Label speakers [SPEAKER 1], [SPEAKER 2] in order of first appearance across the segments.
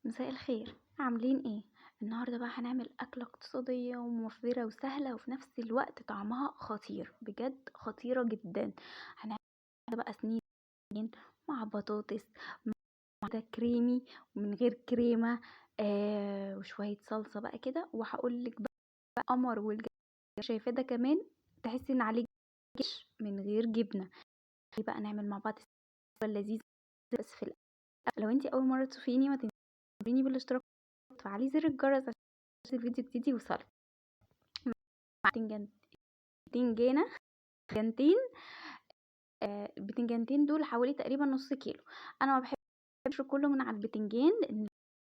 [SPEAKER 1] مساء الخير، عاملين ايه؟ النهارده بقى هنعمل اكله اقتصادية وموفره وسهلة، وفي نفس الوقت طعمها خطير، بجد خطيرة جدا. هنعمل بقى سنين مع بطاطس مع ده كريمي ومن غير كريمة، وشوية صلصه بقى كده. وهقول لك بقى قمر والجبنه شايفاه ده كمان، تحسي ان عليه جيش من غير جبنه. بقى نعمل مع بعض اللذيذ. بس في الأول لو انتي اول مرة تشوفيني ما تنسيني بالاشتراك وتفعلي زر الجرس عشان الفيديو الجديد يوصلك. بتنجانه بتنجانتين، البتنجانتين دول حوالي تقريبا نص كيلو. انا ما بحبش كله من على البتنجان لان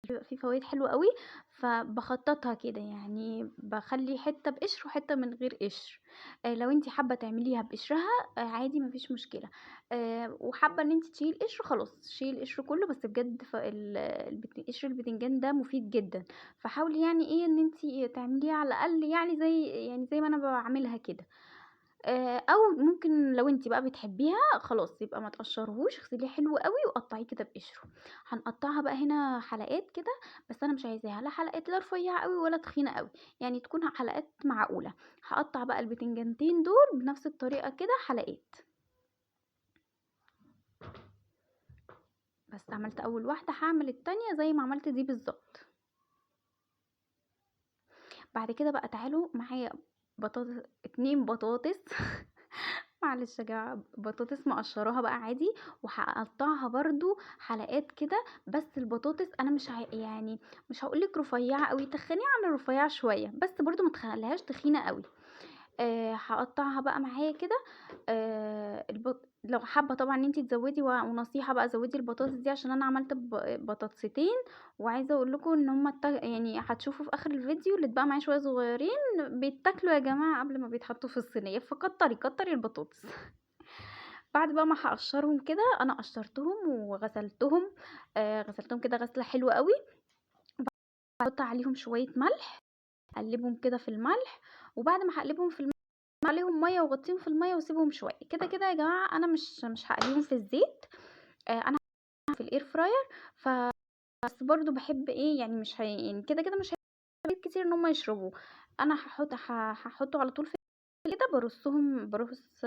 [SPEAKER 1] بيبقى فيه فوائد حلوة قوي، فبخططها كده، يعني بخلي حتة بقشر وحتة من غير قشر. لو انتي حابة تعمليها بقشرها، عادي مفيش مشكلة، وحابة ان انتي تشيلي القشر خلاص شيلي القشر كله، بس بجد قشر البتنجان ده مفيد جدا، فحاولي يعني ايه ان انتي تعمليها على الاقل يعني زي ما انا بعملها كده. او ممكن لو انتي بقى بتحبيها خلاص يبقى ما تقشرهوش، اغسليه حلو قوي وقطعيه كده بقشره. هنقطعها بقى هنا حلقات كده، بس انا مش عايزاها لا حلقات لا رفيعة قوي ولا تخينة قوي، يعني تكون حلقات معقولة. هقطع بقى البتنجانتين دول بنفس الطريقة كده حلقات. بس عملت اول واحدة، هعمل التانية زي ما عملت دي بالظبط. بعد كده بقى تعالوا معايا بطاطس، 2 بطاطس معلش يا جماعة، بطاطس مقشراها بقى عادي، وهقطعها برضو حلقات كده. بس البطاطس انا مش يعني مش هقولك رفيعة قوي، تخنيها عن الرفيعة شوية، بس برضو ما تخليهاش تخينة قوي. هقطعها بقى معايا كده. لو حابة طبعا ان انتي تزودي، ونصيحة بقى زودي البطاطس دي، عشان انا عملت بطاطستين، وعايزه اقول لكم ان هما يعني هتشوفوا في اخر الفيديو اللي اتبقى معايا شوية صغيرين بيتاكلوا يا جماعة قبل ما بيتحطوا في الصينية، فكتري كتري البطاطس. بعد بقى ما هقشرهم كده، انا قشرتهم وغسلتهم، غسلتهم كده غسله حلوة قوي. بحط عليهم شوية ملح، اقلبهم كده في الملح، وبعد ما هقلبهم في الملح عليهم مية وغطيهم في المية واسيبهم شوية كده كده يا جماعة. انا مش هقليهم في الزيت، انا في ال air fryer، بس برضو بحب ايه يعني مش هي يعني كده كده مش هي كتير ان هم يشربوه. انا هحطه على طول في كده، برصهم، برص،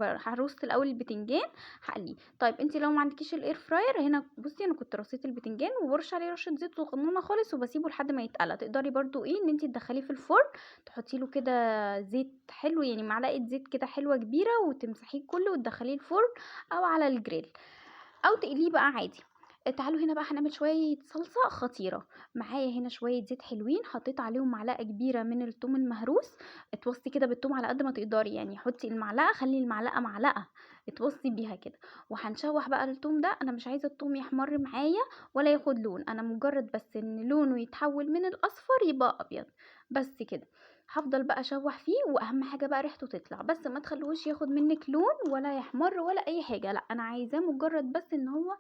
[SPEAKER 1] هرص الاول البتنجان هقليه. طيب انتي لو ما عندكيش ال air fryer، هنا بصي انا كنت رصيت البتنجان وبرش عليه رشه زيت صغنونه خالص وبسيبه لحد ما يتقلى. تقدري برضو ايه ان انتي تدخليه في الفرن، تحطي له كده زيت حلو، يعني معلقه زيت كده حلوة كبيرة، وتمسحيه كله وتدخليه الفرن او على الجريل، او تقليه بقى عادي. تعالوا هنا بقى هنعمل شوية صلصه خطيرة. معايا هنا شوية زيت حلوين، حطيت عليهم معلقه كبيرة من الثوم المهروس. اتوصي كده بالثوم على قد ما تقدري، يعني حطي المعلقة، خلي المعلقة معلقه اتوصي بيها كده. وهنشوح بقى الثوم ده، انا مش عايزه الثوم يحمر معايا ولا ياخد لون، انا مجرد بس ان لونه يتحول من الاصفر يبقى ابيض بس كده. هفضل بقى اشوح فيه، واهم حاجة بقى ريحته تطلع، بس ما تخلوهوش ياخد منك لون ولا يحمر ولا اي حاجة، لا انا عايزاه مجرد بس ان هو،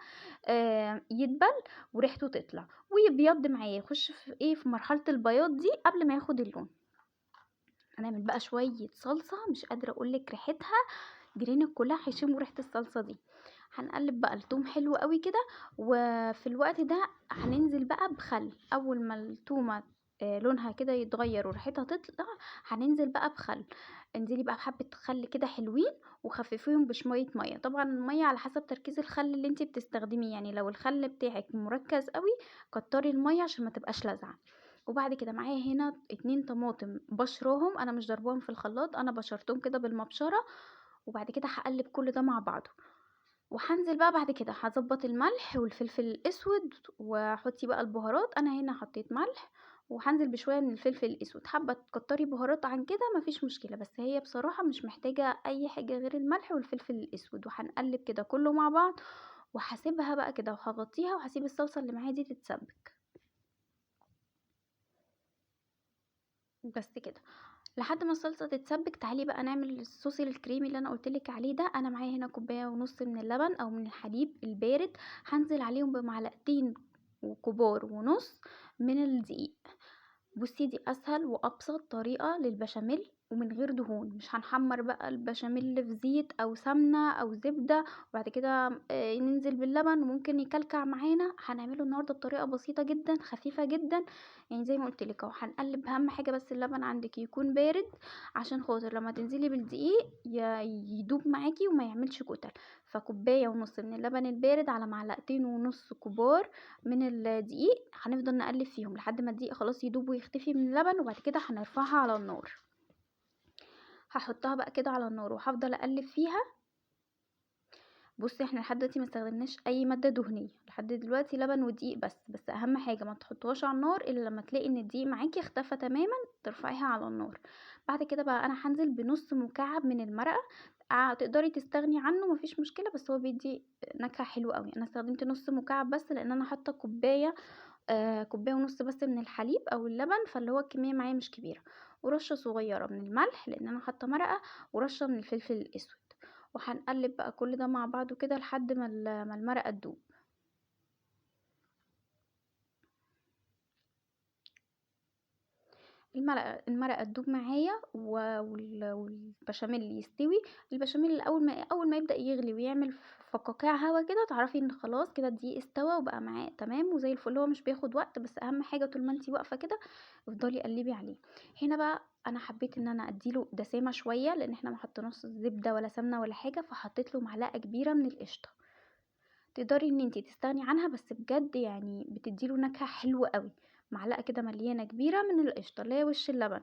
[SPEAKER 1] يدبل وريحته تطلع ويبيض معايا، يخش في ايه، في مرحلة البياض دي قبل ما ياخد اللون. هنعمل بقى شوية صلصه مش قادرة اقولك ريحتها، جيرانك كلها هيشموا ريحه الصلصه دي. هنقلب بقى التوم حلو قوي كده، وفي الوقت ده هننزل بقى بخل. اول ما التومه، لونها كده يتغير وريحتها تطلع، هننزل بقى بخل. انزلي بقى بحبة خل كده حلوين، وخففيهم بشوية مية. طبعا المية على حسب تركيز الخل اللي انتي بتستخدميه، يعني لو الخل بتاعك مركز قوي كتري المية عشان ما تبقاش لازعة. وبعد كده معايا هنا 2 طماطم بشراهم، انا مش ضرباهم في الخلاط، انا بشرتهم كده بالمبشرة. وبعد كده هقلب كل ده مع بعضه، وهنزل بقى بعد كده هظبط الملح والفلفل الاسود، وحطي بقى البهارات. انا هنا حطيت ملح وهنزل بشوية من الفلفل الاسود. حابة تكتري بهارات عن كده مفيش مشكلة، بس هي بصراحة مش محتاجه اي حاجة غير الملح والفلفل الاسود. وهنقلب كده كله مع بعض، وهسيبها بقى كده وهغطيها، وهسيب الصلصه اللي معايا دي تتسبك بس كده لحد ما الصلصه تتسبك. تعالي بقى نعمل الصوص الكريمي اللي انا قلتلك عليه ده. انا معايا هنا كوباية ونص من اللبن او من الحليب البارد، هنزل عليهم بمعلقتين وكبار ونص من الدقيق. بصي دي اسهل وابسط طريقه للبشاميل ومن غير دهون. مش هنحمر بقى البشاميل في زيت او سمنه او زبدة وبعد كده ننزل باللبن وممكن يكلكع معانا. هنعمله النهارده بطريقة بسيطة جدا خفيفة جدا، يعني زي ما قلت لك اهو. هنقلب، اهم حاجة بس اللبن عندك يكون بارد عشان خاطر لما تنزلي بالدقيق يدوب معاكي وما يعملش كتل. فكوبايه ونص من اللبن البارد على معلقتين ونص كبار من الدقيق، هنفضل نقلب فيهم لحد ما الدقيق خلاص يدوب ويختفي من اللبن. وبعد كده هنرفعها على النار، هحطها بقى كده على النار وهفضل اقلب فيها. بصي احنا لحد دلوقتي ما استخدمناش اي مادة دهنية لحد دلوقتي، لبن ودقيق بس. بس اهم حاجة ما تحطوهاش على النار الا لما تلاقي ان الدقيق معاكي اختفى تماما، ترفعيها على النار. بعد كده بقى انا هنزل بنص مكعب من المرقه، تقدري تستغني عنه مفيش مشكلة، بس هو بيدي نكهة حلوة قوي. انا استخدمت نص مكعب بس لان انا حاطه كوباية كوباية ونص بس من الحليب او اللبن، فاللي هو الكمية معايا مش كبيرة. ورشه صغيرة من الملح لان انا حاطه مرقه، ورشه من الفلفل الاسود. وهنقلب بقى كل ده مع بعضه كده لحد ما المرقه تدوب. المرقه تدوب معايا والبشاميل يستوي. البشاميل اول ما يبدا يغلي ويعمل فقاقيع هوا كده، تعرفي ان خلاص كده الدقيق استوى وبقى معاه تمام وزي الفل. هو مش بياخد وقت، بس اهم حاجة طول ما انتي واقفة كده افضلي قلبي عليه. هنا بقى انا حبيت ان انا اديله دسامه شوية لان احنا ما حطيناش زبدة ولا سمنه ولا حاجة، فحطيت له معلقه كبيرة من القشطه. تقدري ان انتي تستغني عنها، بس بجد يعني بتديله نكهة حلوة قوي. معلقه كده مليانة كبيرة من القشطه اللي هي وش اللبن،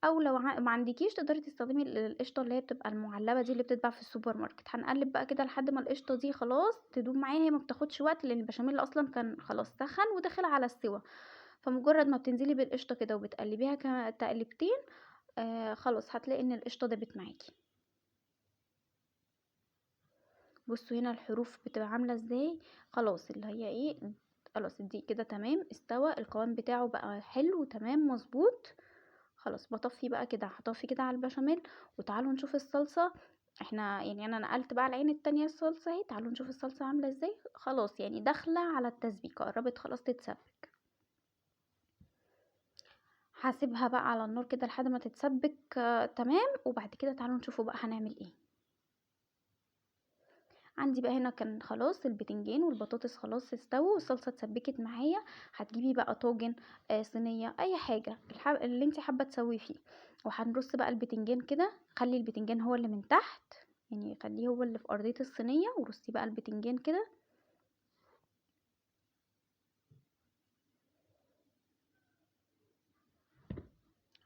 [SPEAKER 1] او لو ما عندكيش تقدري تستخدمي القشطه اللي هي بتبقى المعلبه دي اللي بتتباع في السوبر ماركت. هنقلب بقى كده لحد ما القشطه دي خلاص تدوب معايا. هي ما بتاخدش وقت لان البشاميل اصلا كان خلاص سخن وداخل على السوا، فمجرد ما بتنزلي بالقشطه كده وبتقلبيها تقلبتين خلاص هتلاقي ان القشطه دابت معاكي. بصوا هنا الحروف بتبقى عامله ازاي، خلاص اللي هي ايه، خلاص الدقيق كده تمام استوى، القوام بتاعه بقى حلو تمام مظبوط. خلاص بطفي بقى كده، هطفي كده على البشاميل. وتعالوا نشوف الصلصه. احنا يعني انا نقلت بقى العين التانية الصلصه اهي، تعالوا نشوف الصلصه عامله ازاي. خلاص يعني داخله على التسبيكه، قربت خلاص تتسبك. هسيبها بقى على النار كده لحد ما تتسبك تمام. وبعد كده تعالوا نشوفوا بقى هنعمل ايه. عندي بقى هنا كان خلاص البتنجان والبطاطس خلاص استووا والصلصه اتسبكت معايا. هتجيبي بقى طاجن، صينية، اي حاجة اللي انت حابة تسوي فيه. وهنرص بقى البتنجان كده، خلي البتنجان هو اللي من تحت، يعني خليه هو اللي في ارضية الصينية. ورصي بقى البتنجان كده.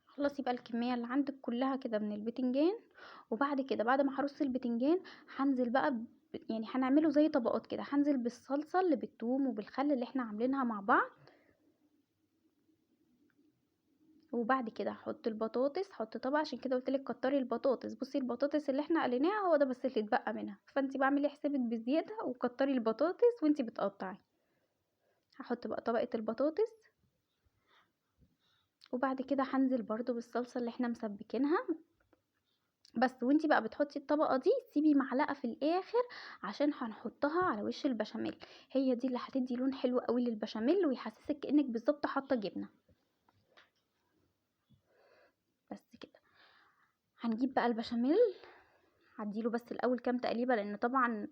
[SPEAKER 1] خلصي بقى الكمية اللي عندك كلها كده من البتنجان. وبعد كده بعد ما هرص البتنجان هنزل بقى يعني هنعمله زي طبقات كده. هنزل بالصلصه اللي بالثوم وبالخل اللي احنا عاملينها مع بعض. وبعد كده هحط البطاطس، هحط طبق، عشان كده قلت لك كتري البطاطس. بصي البطاطس اللي احنا قليناها هو ده بس اللي اتبقى منها، فانتي بعملي حسابك بزيادة وكتري البطاطس وانتي بتقطعي. هحط بقى طبقه البطاطس. وبعد كده هنزل برضو بالصلصه اللي احنا مسبكينها بس. وانتي بقى بتحطي الطبقة دي سيبي معلقه في الاخر عشان هنحطها على وش البشاميل، هي دي اللي هتدي لون حلو قوي للبشاميل ويحسسك كانك بالظبط حاطه جبنه. بس كده هنجيب بقى البشاميل، هديله بس الاول كام تقليبه لان طبعا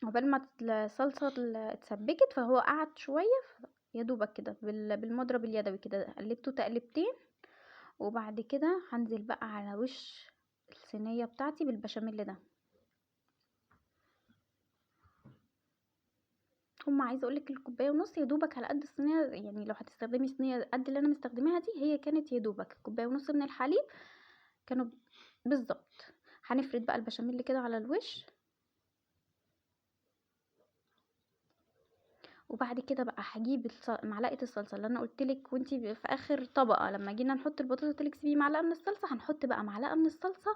[SPEAKER 1] عقبال ما الصلصه اتسبكت فهو قعد شوية، يا دوبك كده بالمضرب اليدوي كده قلبته تقلبتين. وبعد كده هنزل بقى على وش الصينية بتاعتي بالبشاميل ده. هما عايزه اقولك الكوباية ونص يا دوبك على قد الصينية، يعني لو هتستخدمي صينية قد اللي انا مستخدماها دي هي كانت يا دوبك كوباية ونص من الحليب كانوا بالظبط. هنفرد بقى البشاميل كده على الوش. وبعد كده بقى هجيب معلقه الصلصه اللي انا قلتلك وانتي في اخر طبقه لما جينا نحط البطاطس قلتلك سيبي معلقه من الصلصه. هنحط بقى معلقه من الصلصه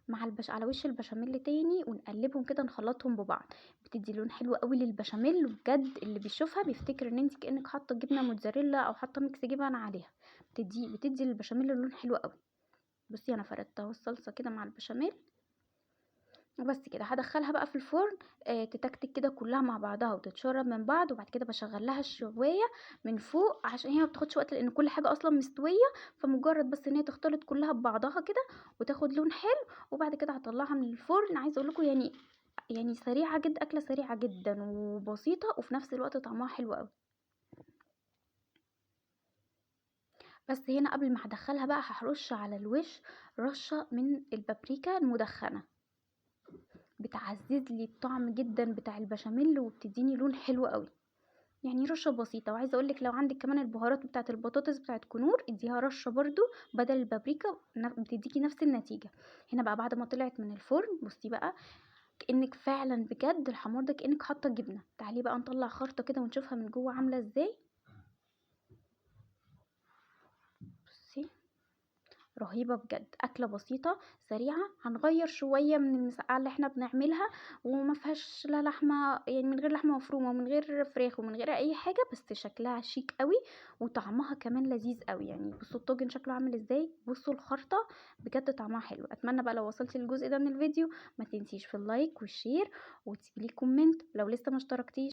[SPEAKER 1] مع على وش البشاميل تاني، ونقلبهم كده نخلطهم ببعض. بتدي لون حلو قوي للبشاميل، وبجد اللي بيشوفها بيفتكر ان انت كانك حاطه جبنه موتزاريلا او حاطه mix جبن عليها. بتدي للبشاميل لون حلو قوي. بصي انا فردت اهو الصلصه كده مع البشاميل. وبس كده. هدخلها بقى في الفرن تتكتك كده كلها مع بعضها وتتشرب من بعض. وبعد كده بشغل لها الشوايه من فوق عشان هي ما بتاخدش وقت، لان كل حاجة اصلا مستوية، فمجرد بس ان هي تختلط كلها ببعضها كده وتاخد لون حلو. وبعد كده هطلعها من الفرن. عايزه اقول لكم يعني سريعة جدا، اكله سريعة جدا وبسيطة، وفي نفس الوقت طعمها حلو قوي. بس هنا قبل ما هدخلها بقى هرش على الوش رشه من البابريكا المدخنه، بتعزز لي الطعم جدا بتاع البشاميل وبتديني لون حلو قوي، يعني رشه بسيطة. وعايزه اقولك لو عندك كمان البهارات بتاعه البطاطس بتاعه كنور اديها رشه برضو بدل البابريكا، بتديكي نفس النتيجة. هنا بقى بعد ما طلعت من الفرن بصي بقى كانك فعلا بجد الحمار ده كانك حاطه جبنه. تعالي بقى نطلع خرطه كده ونشوفها من جوه عامله ازاي. بصي رهيبة بجد، اكله بسيطة سريعة. هنغير شوية من المسقعه اللي احنا بنعملها، وما فيهاش لا لحمه، يعني من غير لحمه مفرومه ومن غير فراخ ومن غير اي حاجة، بس شكلها شيك قوي وطعمها كمان لذيذ قوي. يعني بصوا الطاجن شكله عامل ازاي، بصوا الخرطة بجد طعمها حلو. اتمنى بقى لو وصلتي للجزء ده من الفيديو ما تنسيش في ال like وال share وتسيبي لي comment لو لسه ما اشتركتيش.